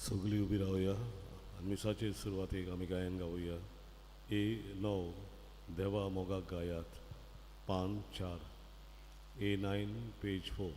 सगळीं उबी रावया आनी मिसाचे सुरवातेक आमी गायन गावया. ए 9 देवा मोगाक गायात, पान 4, A9 page 4.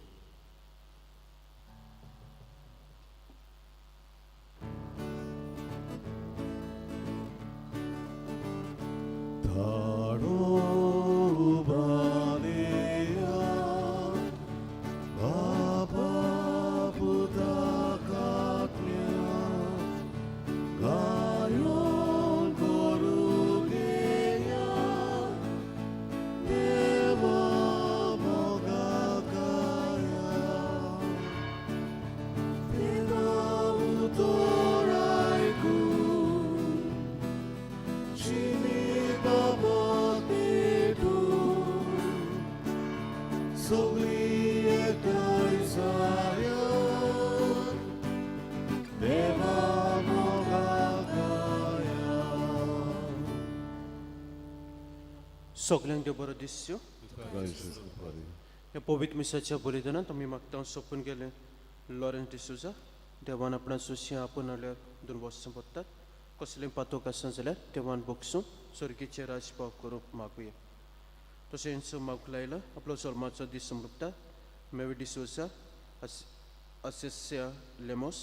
सगल्यांक देव बरो दिसच्यो. ह्या पवित्र मिसाच्या बलिदानांत आमी मागता सोंपून गेले लॉरन्स डिसोजा देवान आपणा सोशी आपून हाडल्यार 2 वर्सां पडटात. कसलें पातोक आसा जाल्यार देवान बगसून स्वर्गीचें राजपाव करूंक मागुया. तशेंच मागूंक लायला आपलो जल्माचो दीस समृपता मेवी डिसोजा, असेस्या लेमोस,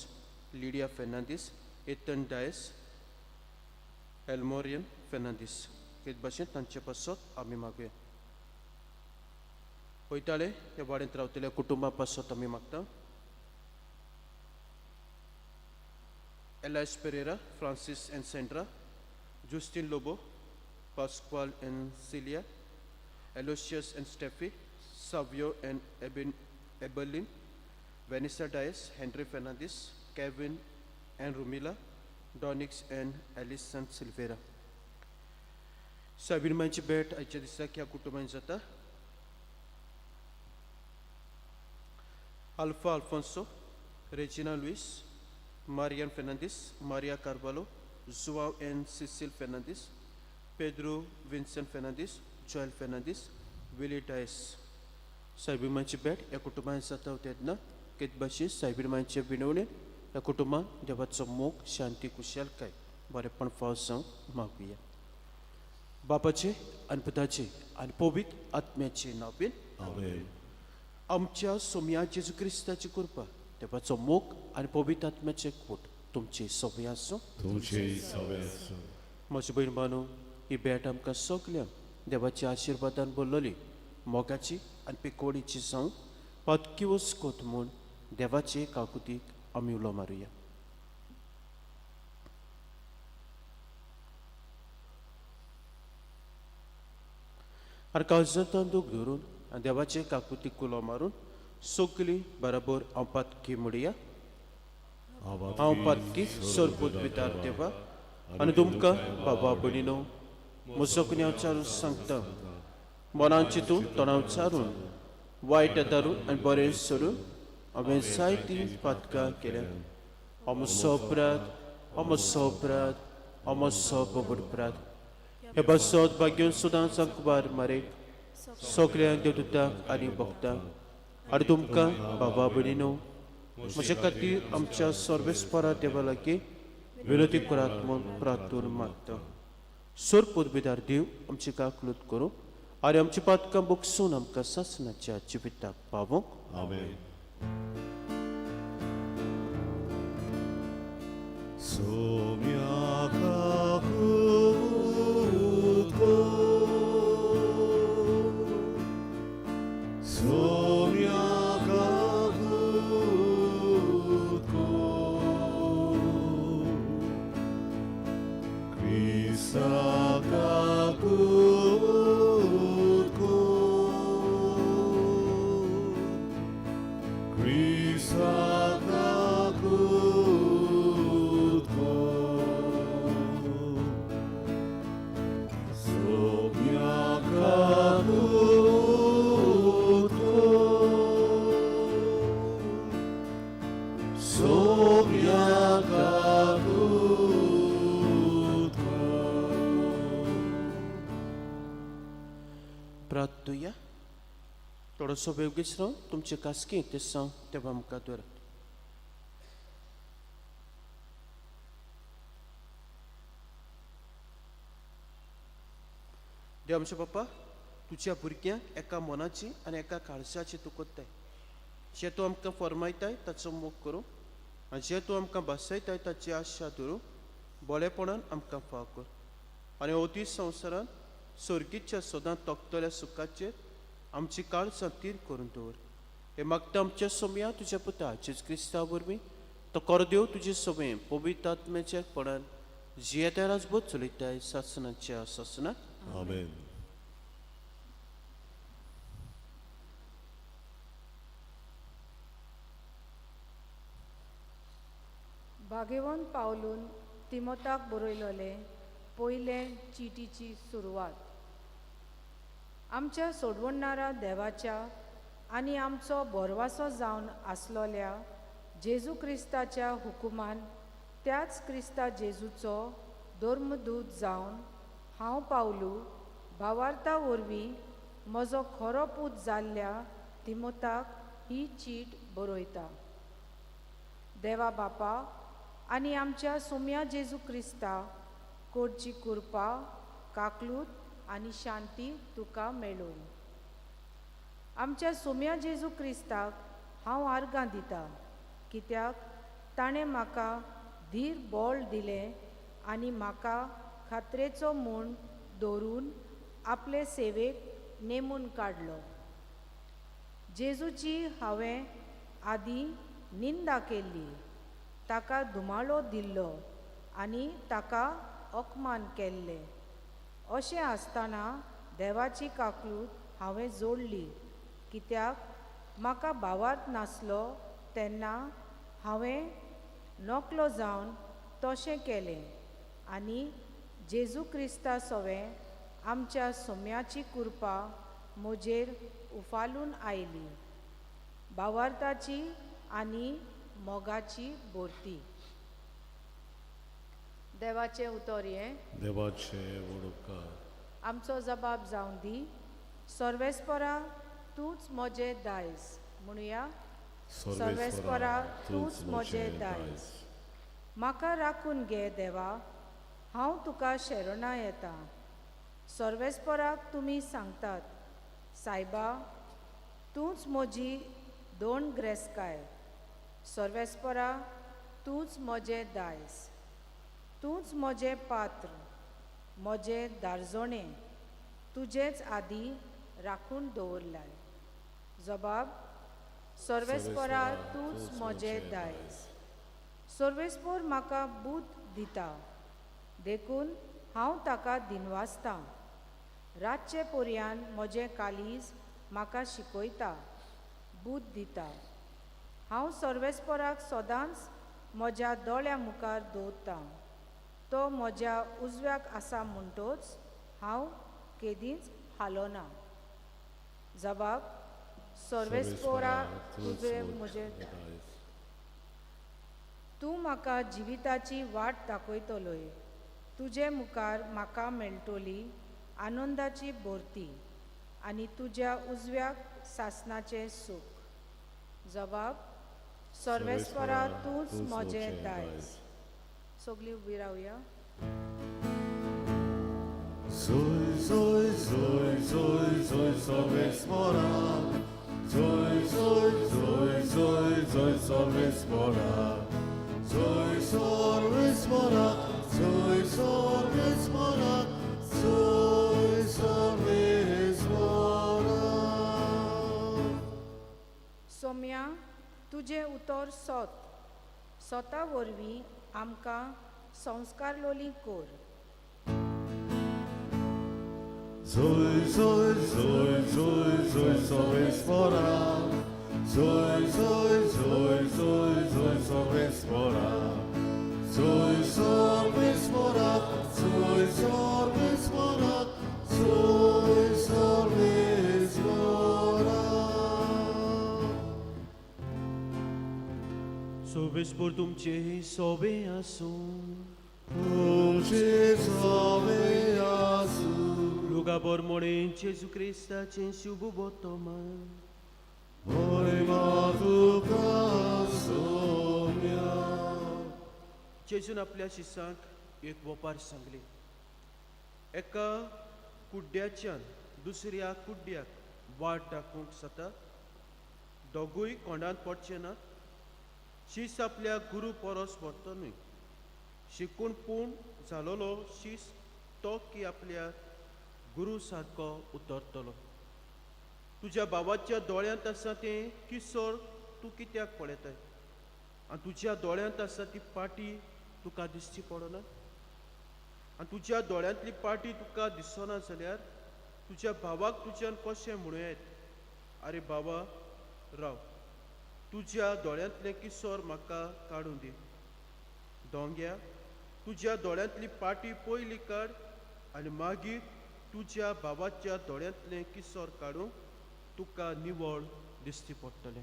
लिडिया फेर्नांदीस, एतन डायस, एल्मोरियन फेर्नांदीस हेच भाशेन तांचे पासत आमी मागुया. वयताले ह्या वाड्यांत रावतल्या कुटुंबा पासत आमी मागता. Elias Pereira, Francis and Sandra, Justin Lobo, Pascual and Celia, Aloysius and Steffi, Savio and Eberlin, Vanessa Dias, Henry Fernandes, Kevin and Rumila, Donix and Alison Silveira. साबिरमांची भेट आयच्या दिसाक ह्या कुटुंबान जाता. Alpha Alfonso, Regina Luis, Marian Fernandes, Maria Carvalho, Joao and Cecil Fernandes, Pedro Vincent Fernandes, Joel Fernandes, Willie Dias. सायबीरमांची भेट ह्या कुटुंबान जाता तेन्ना केतबाशी सायबीरमांचे विनवणेन ह्या कुटुंबान देवाचो मोग, शांती, कुशलकाय, बरेपण फाव जावंक मागुया. बापाचे आनी पुताचे आनी पवित्र आत्म्याचे नांवान आमेन. आमच्या सोम्या जेजू क्रिस्ताची कृपा, देवाचो मोग आनी पवित्र आत्म्याचे कोट तुमची सवय आसूं. तुमचे सवय आसूं. म्हजे भयण बानो, ही भेट आमकां सगल्यांक देवाच्या आशिर्वादान बोल्लोली मोगाची आनी पिकोडीची जावं पातकी वस्कोत म्हूण देवाचे काकुतीक आमी उलो मारुया. आनी काळजांत दूख धरून आनी देवाचे काकुतीक उलो मारून सगळीं बराबर हांव पातकी म्हणया. हांव पातकी सरपूत वितार देवा आनी तुमकां बाबा भयणीनो म्हजो कुन्यांव चारून सांगता. मनान चिंतून तोंडाव चारून वायट दारून आनी बरें सोडून हांवें जायतीं पातकां केल्या. अमसो अपराध, अमसो अपराध, अमसो अपराध. हे बसत भाग्य सुदां संकबार मारेक सगळ्यांक देवदूतांक आनी भक्तांक आनी तुमकां बाबा भयणीनो म्हजे खातीर आमच्या सर्वेस्परा देवा लागीं विनोदी करात म्हूण प्रार्थून मागता. सोरपूत बिदार देव आमची काकलूत करूं आनी आमची पातकां बगसून आमकां सासणाच्या जिविताक पावोंक. आमेन. सोम्या काकूत को, सोम्या काकूत को, क्रिस्ता काकूत को, क्रिस्ता काकूत को, सोम्या काकूत को, सोम्या काकूत को. प्रार्थुया. थोडोसो वेगळीच राव तुमचे कास्की ते सांग देवा मुखार दवरात. देव आमच्या बापा, तुज्या भुरग्यांक एका मनाची आनी एका काळजाची तूं कोत्ताय. जे तूं आमकां फरमायताय ताचो मोग करूं आनी जे तूं आमकां बसयताय ताची आशा धरूं बरेपणान आमकां फाव कर आनी अवती संवसारांत सर्गीच्या सदां तोखतल्या सुखाचेर आमची काळजां तीर करून दवर. हे मागता आमच्या सोमया तुज्या पुता जेजू क्रिस्ता वरवीं. तो कर देव तुजे सोमे पवित्र आत्म्याच्या पणान जियेत्या राजबोध चलयताय सासनाच्या सासनाक. आमेन. भागेवन पावलून तिमोताक बरयलोले पयले चिटीची सुरवात. आमच्या सोडवणारा देवाच्या आनी आमचो बोरवासो जावन आसलोल्या जेजू क्रिस्ताच्या हुकुमान त्याच क्रिस्ता जेजूचो धर्मदूत जावन हांव पावलू भावार्ता वरवीं म्हजो खरो पूत जाल्ल्या तिमोताक ही चीट बरयता. देवा बापा आनी आमच्या सोम्या जेजू क्रिस्ता कोडची कृपा काकलूत आनी शांती तुका मेळूं. आमच्या सोम्या जेजू क्रिस्ताक हांव आर्गां दिता, कित्याक ताणें म्हाका धीर बळ दिलें आनी म्हाका खात्रेचो म्हूण दवरून आपले सेवेक नेमून काडलो. जेजूची हांवें आदीं निंदा केल्ली, ताका धुमाळो दिल्लो आनी ताका अपमान केल्ले. अशें आसतना देवाची काकलूत हांवें जोडली, कित्याक म्हाका भावार्थ नासलो तेन्ना हांवें नकलो जावन तशें केलें आनी जेजू क्रिस्ता सवें आमच्या सोम्याची कृपा म्हजेर उफालून आयली, भावार्थाची आनी मोगाची भरती. देवाचें उतर हें. देवाचे व्हड उपकार. आमचो जबाब जावं दी. सर्वेस्परा तूंच म्हजें दायज म्हणुया. सर्वेस्परा तूंच म्हजें दायज. म्हाका राखून घे देवा, हांव तुका शरणां येता. सर्वेस्पराक तुमी सांगतात, सायबा तूंच म्हजी दोन ग्रेसकाय. सर्वेस्परा तूंच म्हजें दायज, तूंच म्हजें पात्र, म्हजें दारजोणें तुजेंच आदी राखून दवरलाय. जबाब सर्वेस्परा तूंच म्हजें दायज. सर्वेस्पर म्हाका बूद दिता, देखून हांव ताका दिनवासतां. रातचे पोरयान म्हजें कालीज म्हाका शिकयता, बूद दिता. हांव सर्वेस्पराक सदांच म्हज्या दोळ्या मुखार दवरतां. तो म्हज्या उजव्याक आसा म्हणटोच हांव केदींच हालोना. जबाब सर्वेस्परा तुजें म्हजें. तूं म्हाका जिविताची वाट दाखयतलोय. तुजे मुखार म्हाका मेळटली आनंदाची भरती आनी तुज्या उजव्याक सासनाचें सूख. जबाब सर्वेस्परा तूंच म्हजें दायज. सगळीं उबी रावया. Zoy, zoy, zoy, zoy, zoy, सर्वेस्परा. Zoy, zoy, zoy, zoy, zoy, सर्वेस्परा. Zoy, सर्वेस्परा, zoy, सर्वेस्परा, zoy, सर्वेस्परा. Saumya तुजें उतर सोत, सोता वरवीं आमकां संस्कार लोली कोर. Zoy, zoy, zoy, zoy, zoy, सर्वेस्परा. Zoy, zoy, zoy, zoy, zoy, सर्वेस्परा. Zoy, सर्वेस्परा, zoy, सर्वेस्परा, zoy, सर्वेस्परा. सर्वेस्पर तुमचे सोबे आसूं. तुमचे सोबे आसूं. लुगा बोरमोणे जेजू क्रिस्ताचें शुभ वर्तमान. महिमा तुका सोम्या. जेजून आपल्या शिसांक एक वपार सांगली. एका कुड्ड्याच्यान दुसऱ्या कुड्ड्याक वाट दाखोवंक जाता? दोगूय कोंडांत पडचे ना? शीस आपल्या गुरू परस व्हरतो न्हय, शिकून पूण जालोलो शीस तो की आपल्या गुरू सारको उतरतलो। तुज्या भावाच्या दोळ्यांत आसा तें किसोर तूं कित्याक पळयताय आनी तुज्या दोळ्यांत आसा ती पाटी तुका दिसची पडना? आनी तुज्या दोळ्यांतली पाटी तुका दिसना जाल्यार तुज्या भावाक तुज्यान कशें म्हणूं येत, आरे बाबा राव, तुज्या दोळ्यांतलें किसोर म्हाका काडून दी। दोंग्या, तुज्या दोळ्यांतली पाटी पयली काड आनी मागीर तुज्या भावाच्या दोळ्यांतलें किसोर काडूंक तुका निवळ दिसची पडटलें।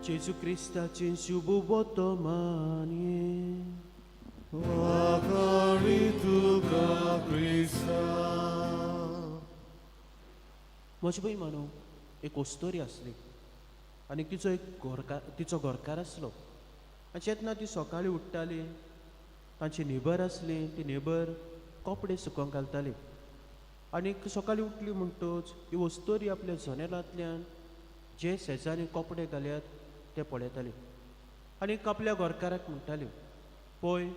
जेजू क्रिस्ताचें शुभ वर्तमानये। वाखाणी तुका क्रिस्ता। म्हजी भयण मानू एक ओस्तोरी आसली आनी तिचो एक घरकार, तिचो घरकार आसलो। आनी जेन्ना ती सकाळीं उठ्ठाली, तांची नेबर आसली, ती नेबर कपडे सुकोवंक घालताली। आनी सकाळीं उठली म्हणटच ही वस्तोरी आपल्या जनेलांतल्यान जे शेजारी कपडे घाल्यात ते पळयताली आनी आपल्या घरकाराक म्हणटाली, पळय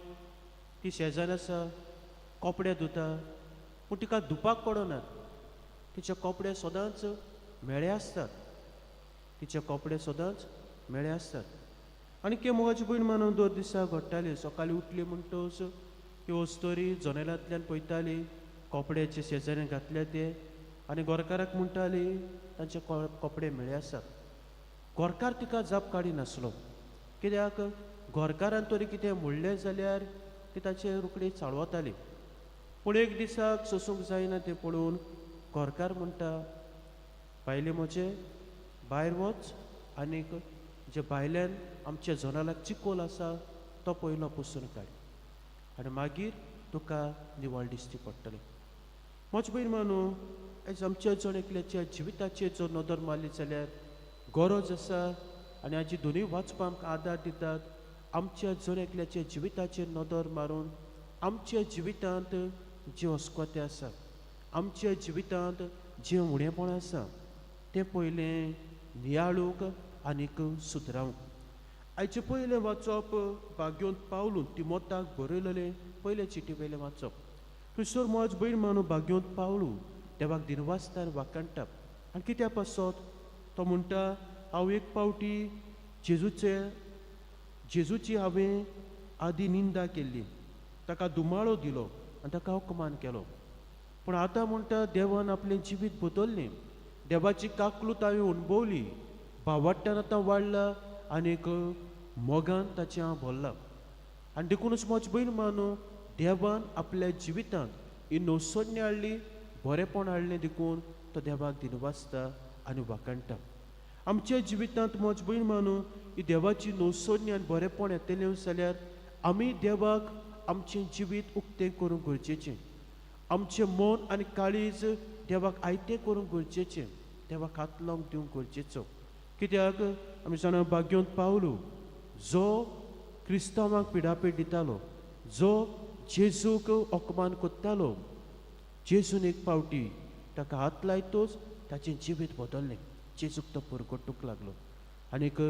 ती शेजारी आसा, कपडे धुता, पूण तिका धुवपाक पडनात, तिचे कपडे सदांच म्हेळे आसतात, तिचे कपडे सदांच म्हेळे आसतात। आनी के मोगाची भयण मानून दर दिसा घडटाली। सकाळीं उठली म्हणटच ती वस्तोरी जनेलांतल्यान पळयताली कपड्याचे शेजाऱ्यान घातले ते आनी घरकाराक म्हणटाली तांचे कपडे म्हेळे आसात। घरकार तिका जाप काडिनासलो, कित्याक घरकारान तरी कितें म्हणलें जाल्यार ती ताचे रोखडी चाळवताली। पूण एक दिसाक सोसूंक जायना तें पळोवन घरकार म्हणटा, बायले म्हजे भायर वच आनीक जे भायल्यान आमच्या जनालाक चिकोल आसा तो पयलो पुसून काड आनी मागीर तुका निवळ दिसची पडटली। म्हज भयण मानू आयज आमच्या जण एकल्याच्या जिविताचेर जर नदर मारली जाल्यार गरज आसा आनी हाजी दोनूय वाचपां आमकां आदार दितात। आमच्या जण एकल्याच्या जिविताचेर नदर मारून आमच्या जिवितांत जें अस्कोतें आसा, आमच्या जिवितांत जें उणेपण आसा तें पयलें नियाळूंक आनीक सुदरावंक। आयचें पयलें वाचप भाग्योन पावलून तिमोताक बरयलेलें पयले चिटी वयलें वाचप। थंयसर म्हज भयण मानू भाग्योन पावलू देवाक दिनवासतार वाखाणटा आनी कित्या पासत तो म्हणटा, हांव एक पावटी जेजूची हांवें आदी निंदा केल्ली, ताका दुमाळो दिलो आनी ताका अपमान केलो, पूण आतां म्हणटा देवान आपलें जिवीत बदल्लें, देवाची काकलूत हांवें अणभवली, भावाट्यान आतां वाडला आनीक मोगान ताचें हांव भरलां। आनी देखूनच म्हज भयण मानू देवान आपल्या जिवितांत ही नवसण्य हाडली, बरेंपण हाडलें, देखून तो देवाक दिनवासता आनी वाखाणटा। आमच्या जिवितांत म्हज भयण मानू ही देवाची नवसण्य आनी बरेंपण येतलें जाल्यार आमी देवाक आमचें जिवीत उक्तें करूंक गरजेचें, आमचें मन आनी काळीज देवाक आयतें करूंक गरजेचें, देवाक हात लावंक दिवंक गरजेचो। कित्याक आमी जाणा भाग्योन पावलू जो क्रिस्तांवांक पिडापीड दितालो, जो जेजूक अपमान करतालो, जेजून एक पावटी ताका हात लायतोच ताचें जिवीत बदल्लें, जेजूक तो परगटूंक लागलो आनीक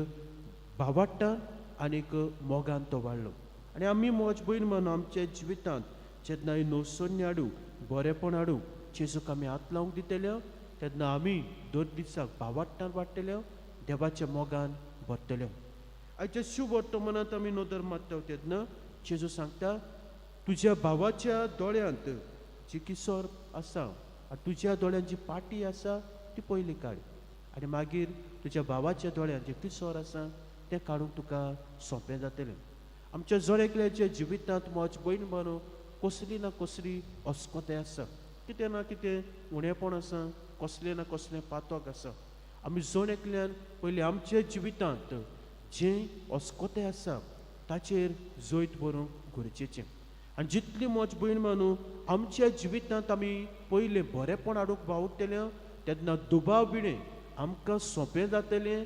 भावाट्टान आनीक मोगान तो वाडलो। आनी आमी म्हज भयण मानू आमच्या जिवितांत जेन्ना ही नवसण्य हाडूंक, बरेंपण हाडूंक जेजूक आमी हात लावंक दितले तेन्ना आमी दर दिसाक भावाट्टान वाडटले, देवाच्या मोगान भरतले। आयच्या शुभ वर्तमानांत आमी नदर मारता तेन्ना जेजू सांगता, तुज्या भावाच्या दोळ्यांत जी किसोर आसा आनी तुज्या दोळ्यांत जी पाटी आसा ती पयली काड आनी मागीर तुज्या भावाच्या दोळ्यांत जें किसोर आसा तें काडूंक तुका सोंपें जातलें। आमच्या जण एकल्याच्या जिवितांत म्हज भयण मानू कसली ना कसली अस्कोतें आसा, कितें ना कितें उणेपण आसा, कसलें ना कसलें पातक आसा। आमी जण एकल्यान पयलीं आमच्या जिवितांत जें अस्कोतें आसा ताचेर जैत बरोवंक गरजेचें। आनी जितली म्हज भयण मानू आमच्या जिवितांत आमी पयलें बरेंपण हाडूंक वावुरतले तेन्ना दुबाव बिणें आमकां सोंपें जातलें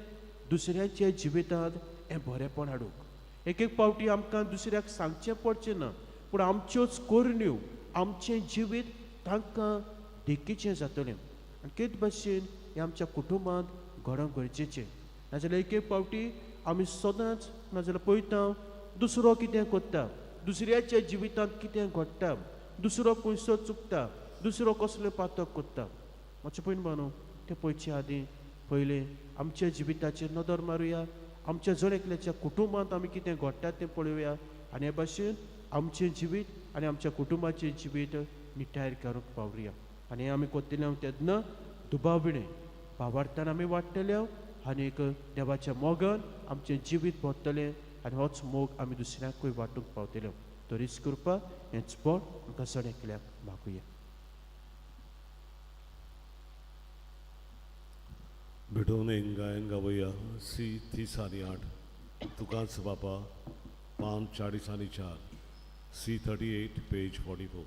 दुसऱ्याच्या जिवितांत हें बरेंपण हाडूंक। एक एक पावटी आमकां दुसऱ्याक सांगचें पडचें ना, पूण आमच्योच करण्यो आमचें जिवीत तांकां देखीचें जातलें. आनी केच भाशेन हें आमच्या कुटुंबांत घडोवंक गरजेचें. नाजाल्यार एक एक फावटी आमी सदांच नाजाल्यार पळयता दुसरो कितें करता, दुसऱ्याच्या जिवितांत कितें घडटा, दुसरो खंयसर चुकता, दुसरो कसलें पातक करता. मातशें पयन बानो तें पळयचे आदीं पयलें आमच्या जिविताचेर नदर मारुया, आमच्या जण एकल्याच्या कुटुंबांत आमी कितें घडटा तें पळोवया आनी हे भाशेन आमचें जिवीत आनी आमच्या कुटुंबाचें जिवीत निटायर करूंक पावरुया. आनी हें आमी करतले तेन्ना दुबाव विणें भावार्थान आमी वाडटले आनी एक देवाच्या मोगान आमचें जिवीत भरतलें आनी होच मोग आमी दुसऱ्यांकूय वांटूंक पावतले. तरीच कृपा हेंच बोट आमकां जण एकल्याक मागुया. भेटोवन एक गायन गावया सी 30 आनी 8 तुकाच बापा पान 40 आनी 4 सी 38 पेज 44.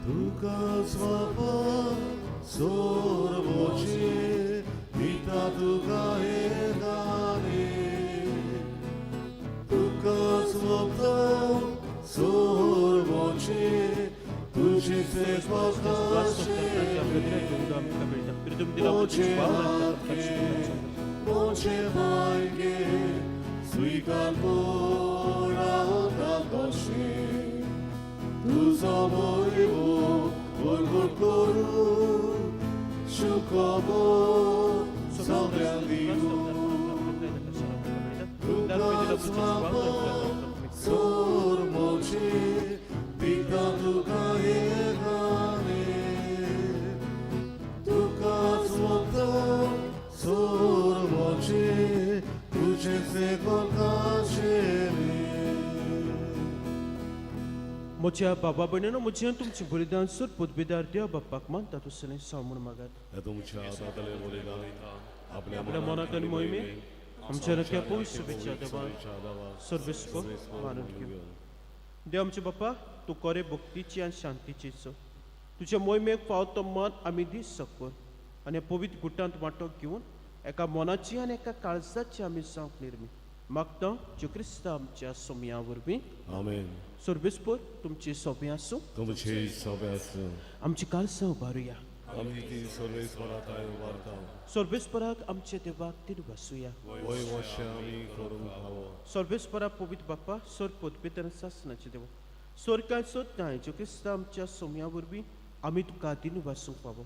तुकाच बापा सोरवोचे पिता तुका हे गाणे, तुकाच बापा सोरवोचे तुझे मोचे भाग्ये स्वीकार करा तुझो वैभव प्रगट करू सुखबर सगळ्यांक दिवं. तुकाच बापा सोरमोचे पिता तुका हे गाणे, तुकाच बापा सोरमोचे तुझे सेवकाचें. म्हज्या बाबा भयणीनो म्हजें तुमचें बलिदान सोद पदवीदार देव बाप्पाक मानता तसलें साव म्हूण मागात. तुमच्या हातांतले बलिदान आपल्या मनाक आनी मोहिमेक आमच्या रक्या पयस शुभेच्छा देवा सर्वेस्पर मानून घेवया. देव आमचे बाप्पा तूं कोरे भक्तीची आनी शांतीची चो तुज्या मोहिमेक फावो तो मन आमी दीस सकवर आनी पवित्र गुटांत वांटो घेवन एका मनाची आनी एका काळजाची आमी जावंक निर्मी मागता ज्यो क्रिस्ता आमच्या सोमया वरवीं. आमेन. सर्वेस्पर तुमची सोबें आसूं. तुमची सोबें आसूं. आमची काळजां उबारुया. आमी ती सर्वेस्परा थांय उबारता. सर्वेस्पराक आमच्या देवाक तीर बसुया. वय वशें आमी करूंक फावो. सर्वेस्परा पवित्र बाप्पा सर पदवेतन सासनाचे देव सोरकाय सोदताय ज्यो क्रिस्ता आमच्या सोमया वरवीं आमी तुका दिन वासूंक फावो.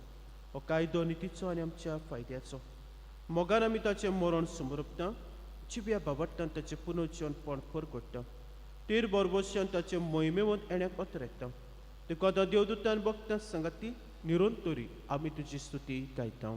हो कायदो नितीचो आनी आमच्या फायद्याचो मोगान आमी ताचें मरण समर्पता जिव्या बाबाट्टान ताचें पुनर्जीवनपण परगट्टा तेर बरबोशान ताचें मोहिमेवंत येण्याक अतरेकता तुका आतां देवदूतान भक्तां सांगाती निरंतरी आमी तुजी स्तुती गायता.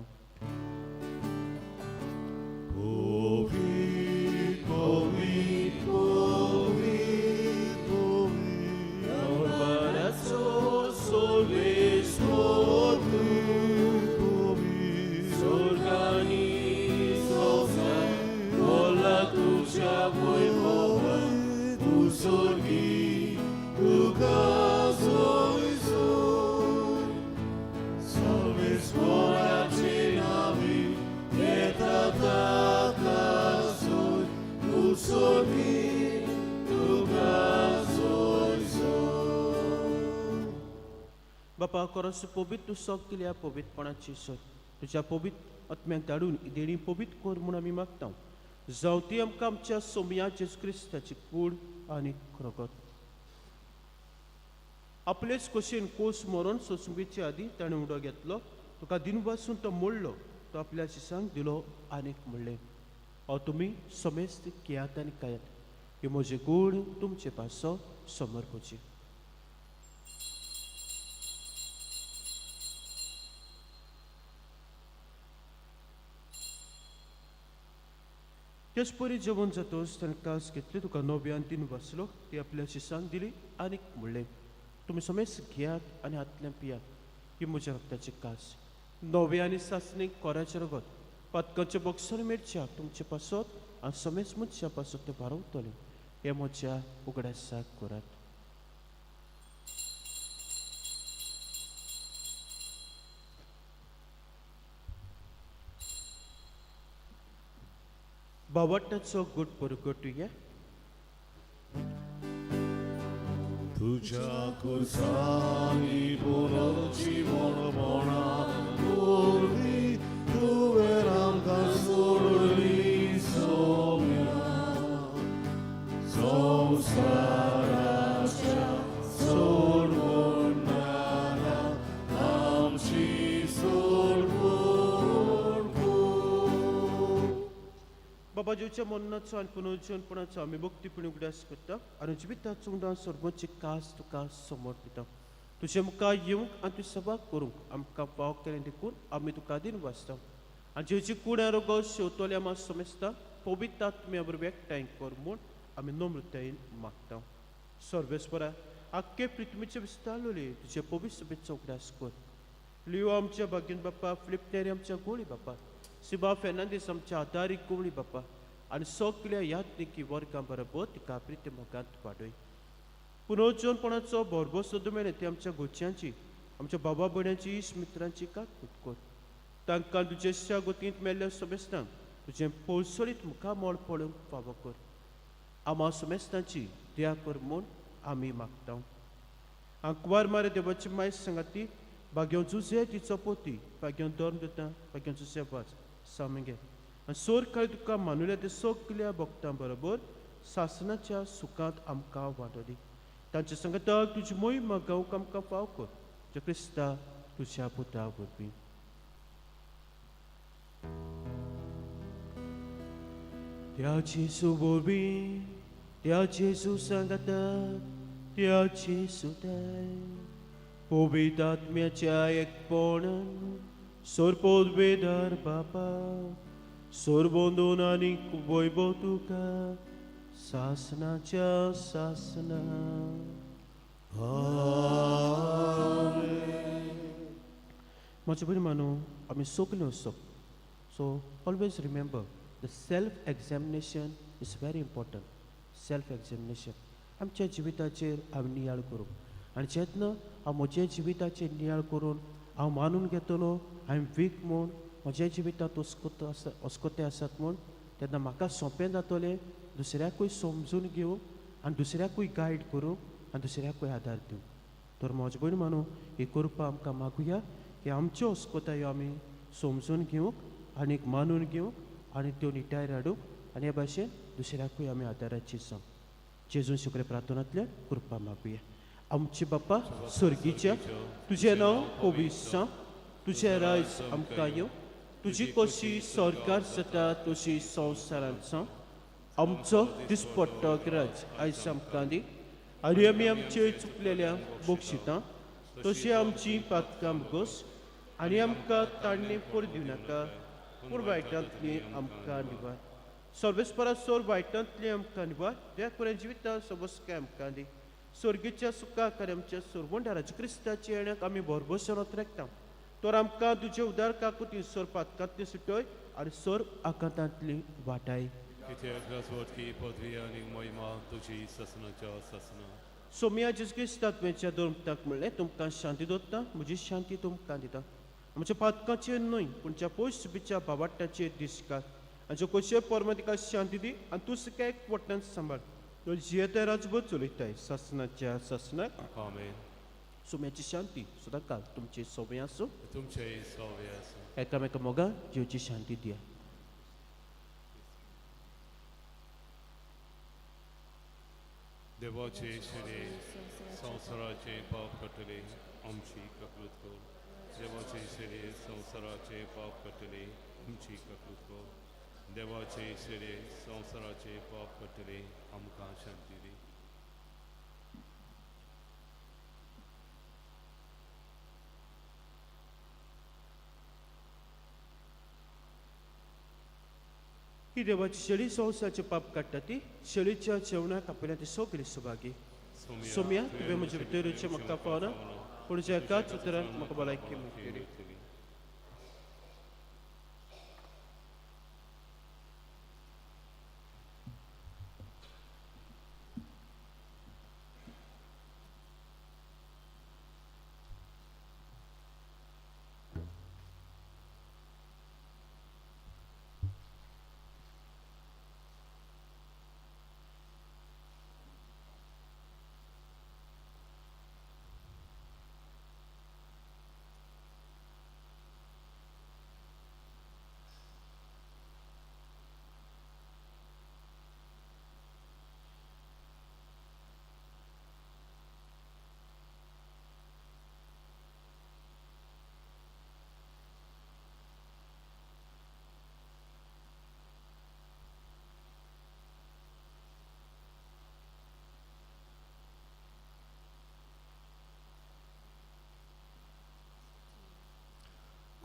बापा कोरस पवित्र तूं सगल्या पवित्रपणाची सोद तुज्या पवित्र आत्म्याक धाडून देणी पवित्र कर म्हूण आमी मागता. जावं ती आमकां आमच्या सोमया जेजू क्रिस्ताची कूड आनी रगत. आपलेच कशेन कोस मरोन सोंसुंगेचे आदीं ताणें उडो घेतलो, तुका दिनवासून तो मोडलो, तो आपल्या शिसांक दिलो आनीक म्हणलें, हांव तुमी समेस्त घेयात आनी खायात, ही म्हजी कूड तुमचे पासो समर्पची. तेच परी जेवण जातच ताणें कास घेतली, तुका नव्यान तीन बसलो, ती आपल्या शिसांक दिली आनीक म्हणलें, तुमी समेस्त घेयात आनी हातल्यान पियात, ही म्हज्या रक्ताची कास नव्या आनी सासणीक कोराचें रगत पातकाचें बक्षण मेळच्या तुमचे पासत आनी समेस्त मनशा पासत तें भारवतलें. हें म्हज्या उगडासाक करात. बावट्टाचो गुट परगटुया. तुझ्या कुर्सांनी पुनर्जीवनपणा वरवीं तुवें आमकां सोडली सोम्या संवसाराच्या सोडवणारा आमची सोडवण कर. बाबा जेवच्या मरणाचो आनी पुनर्जीवनपणाचो आमी भक्तीपणी उगडास करता आनी जिविताचो उडान सर्वोच्च कास तुका समर्पिता. तुजे मुखार येवंक आनी तुजी सभा करूंक आमकां फाव केलें देखून आमी तुका दिन वाचता आनी जेची कूड रोगो शेवतोले आमा समेस्ता पवित्र आत्म्या बरोबर एकठांय कर म्हूण आमी नम्रतायेन मागता. सर्वेस्परा आख्खे पृथ्वीचे विस्तारलोले तुजे पवित्र सभेचो उगडास कर. लियो आमच्या भाग्यन बाप्पा, फिलिप आमच्या गोळी बाप्पा, सिबा फेर्नांदीस आमच्या आदारीक कोवळी बाप्पा आनी सगल्या यात्रिकी वर्गां बरोबर तिका प्रिती मोगांत वाडय. पुनर्जीवनपणाचो भरभोस मेरेन ते आमच्या गोच्यांची आमच्या बाबा भयण्यांची इश्ट मित्रांची कातकूत कर. तांकां तुजेच्या गोतींत मेल्ल्या समेस्तांक तुजें पोळसोळीत मुखामळ पळोवंक फावो कर. आमा समेस्तांची दया कर म्हूण आमी मागता. आंकवार मारे देवाची माय सांगाती भाग्यो जुजे तिचो पोती भाग्यो धर्म दिता भाग्यो जुजे वाज सामगे आनी सोर काळी तुका मानुल्या ते सगल्या भक्तां बरोबर सासनाच्या सुखांत आमकां वांटो दी. तांचे संगताक तुजी मोहिमा गावंक आमकां फाव कर. जे क्रिस्ता तुज्या पुता वरवीं. त्या जेजू वरवीं, त्या जेजू सांगाता, त्या जेजू ताय पवित्र आत्म्याच्या एकपणान सोरपोदवेदार बापा सोरबोंदून आनी वैभव तुका सासनाच्या सासना. म्हजे भयणी मानू आमी सगळीं वचप. So always remember the self examination is very important. Self examination आमच्या जिविताचेर हांव नियाळ करूंक आनी जेन्ना हांव म्हज्या जिविताचेर नियाळ करून हांव मानून घेतलो हांवें वीक म्हूण म्हज्या जिवितांत अस्कोत आसा अस्कोते आसात म्हूण तेन्ना म्हाका सोंपें जातलें दुसऱ्याकूय समजून घेवंक आनी दुसऱ्याकूय गायड करूंक आनी दुसऱ्याकूय आदार दिवंक. तर म्हजे भयण मानू ही कृपा आमकां मागुया की आमच्यो अस्कोतायो आमी समजून घेवंक आनी मानून घेवंक आनी त्यो निटायर हाडूंक आनी हे भाशेन दुसऱ्याकूय आमी आदाराची जावं. जेजून शुक्र प्रार्थनांतल्यान कृपा मागुया. आमचे बापा स्वर्गीच्या तुजें नांव पवित्र जावं, तुजें राज आमकां येवं, तुजी कशी सरकार जाता तशी संवसारांत जावं. आमचो दिसपट्टो राज आयज आमकां दी आनी आमी आमचे चुकलेल्या बक्षितां तशी आमची पातकां गोस आनी आमकां ताणणे पोर दिवं नाका पूण वायटांतली आमकां निवार. सर्वेस्परा सोर वायटांतली आमकां निवार त्या कुऱ्या जिविता सबस्काय आमकां दी. स्वर्गीच्या सुखाक आनी आमच्या सोरवंडाराच्या क्रिस्ताच्या येण्याक आमी भरभोसान रेखता. तर आमकां तुजे उदार काकुती सोर पातकांतली सुटय आनी सोर आकांतांतली वाटाय. सोम्या जेजू क्रिस्ता तुवेंच्या धर्मताक म्हणलें तुमकां शांती दवरता म्हजी शांती तुमकां दिता. आमच्या पातकाचेर न्हय पूण ज्या पयस सुबीच्या बाबाट्याचेर दीस घाल आनी ज्यो कशे पोरमा तिका शांती दी आनी तूं सुका एक वट्टान सांबाळ. तो जियेता राजभर चलयताय सासनाच्या सासनाक. आमेन. सोम्याची शांती सदांकाल तुमचे सोबे आसूं. तुमचे सोबे आसूं. एकामेका मोगान जिवची शांती दिया. देवाचे शिरे संवसाराचे पाप कटले आमची ककृत कर. देवाचे शिरे संवसाराचे पाप कटले आमची ककृत कर. देवाचे शिरे संवसाराचे पाप कटले आमकां शांती दी. ही देवाची शेळी संवसाराचे पाप काडटा ती शेळीच्या जेवणाक आपल्या ती सगळी सुभागी. सोम्या तुवें म्हजे भितर येवचें म्हाका फावना पूण ज्या एकाच उतरान म्हाका भलायकी मेळटली.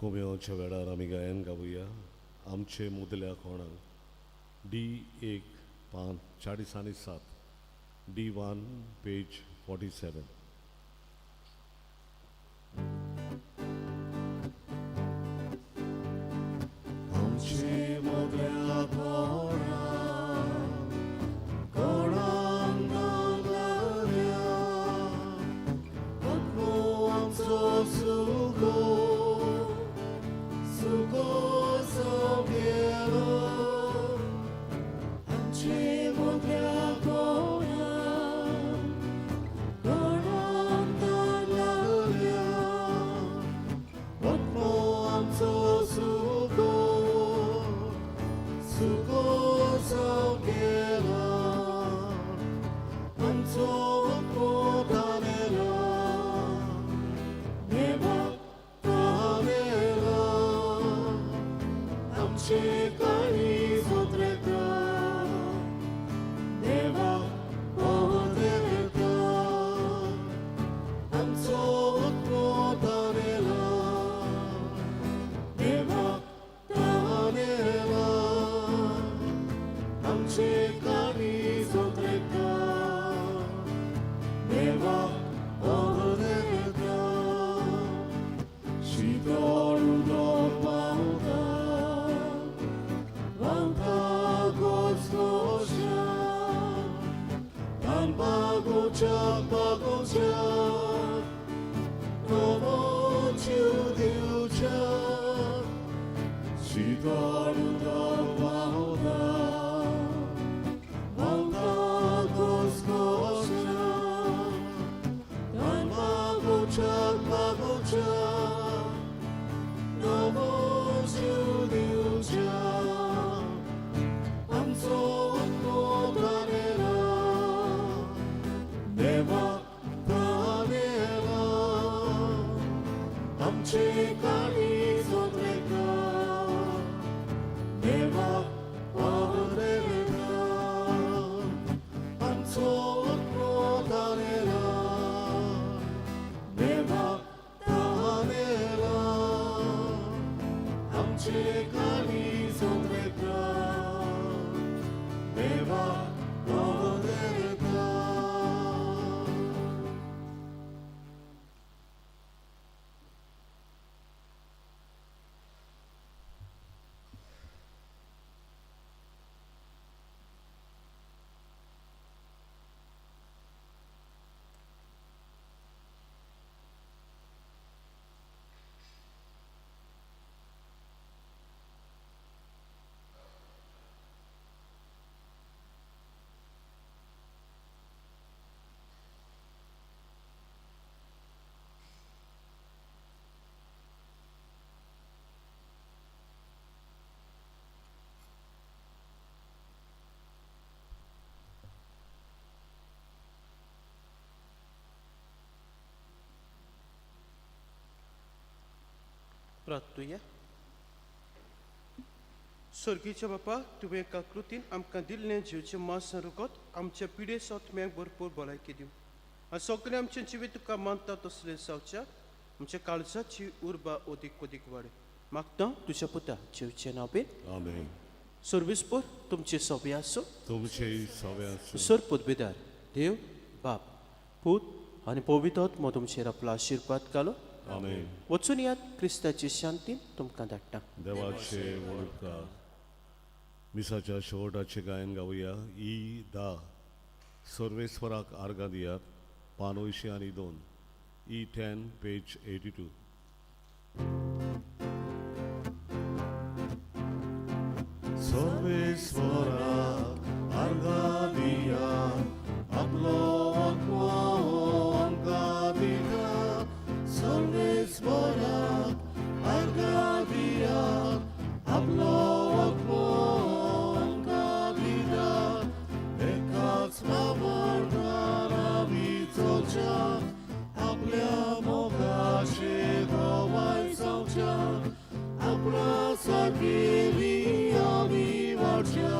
कोम्योच्या वेळार आमी गायन गावया आमचे मुदल्या कोणाक डी 1 5 47 D1 page 47. आमचे मुदल्या कोणाक कोणाक नागल्या आत्मो आमचो सुगो सुगो सगेलो आमचे मुदल्या कोणाक कोणाक नागल्या आत्मो आमचो सुगो सुगो सगेलो आमचो आत्मो तानेलो देवा तानेलो आमचे काळीज उतरेता देवा उतरेता आमचो आत्मो तानेलो देवा तानेलो आमचे काळीज उतरेता देवा उतरेता शीतळ उदक व्हांवता व्हांवता घोसघोश्या तान बागोवच्या बागोवच्या नवो जीव दिवच्या शीतळ उदक व्हांवता व्हांवता घोसघोश्या तान बागोवच्या बागोवच्या नवो जीव दिवच्या आमचो आत्मो तानेलो देवा तानेलो आमचे काळीज उतरेता देवा उतरेता आमचो आत्मो तानेलो देवा तानेलो आमचे काळीज उतरेता देवा उतरेता. प्रार्थुया. स्वर्गीच्या बापा, तुवें काकृतीन आमकां दिल्लें जिवचें मांस रुगत आमच्या पिडे सोतम्याक भरपूर भलायकी दिवं आनी सगळें आमचें जिवीत तुका मानता तसलें जावच्या आमच्या काळजाची उर्बा अदीक अदीक वाड मागता तुज्या पुता जिवचें नांव बी. आमेन. सर्वीसपूर तुमचे सोबे आसूं. तुमचे सव्यास. सर पदवेदार देव बाप पूत आनी पवित्र आत्मो तुमचेर आपलो आशिर्वाद घालो. आमेन. वचून यात, क्रिस्ताची शांती तुमकां धाडटा. देवाचे उपकार. मिसाच्या शेवटाचे गायन गावया ई 10 सर्वेस्वराक आर्गां दियात 502 E10 page 82. सर्वेस्वराक आर्गां दियात आपलो आत्मो आमकां दिता सर्वेस्वराक आर्गां दियात आपलो आत्मो आमकां दिता एकाच मावळदार आमी चलच्या आपल्या मोगाचे गवाय जावच्या आपणा सारकेली आमी वाडच्या.